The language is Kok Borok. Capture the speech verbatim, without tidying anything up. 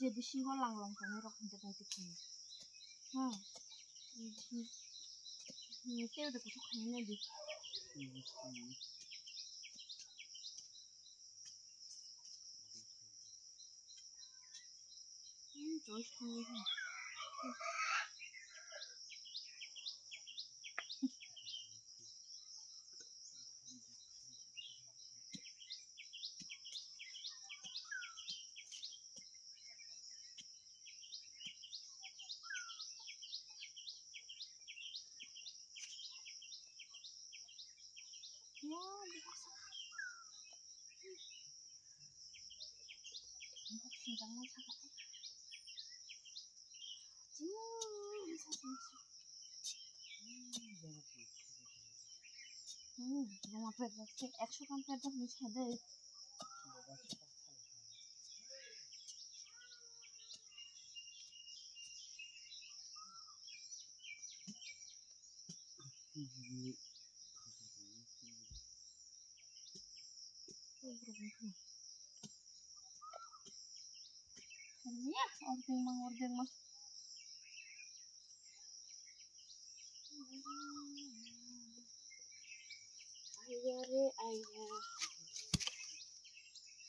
Bisingo lang lang tongnai rok hwnjak nai twi phano. Hmm. Tei de kuthuk khaina nai di. Hmm, choice khaina. Ya, bisa. Bok sinjak ma saka. Jing, bisa, bisa. Hmm, roma pet rok se ekso gram pet rok ni se de. Ya, ordeng mang, ordeng mang. Ayah re, ayah.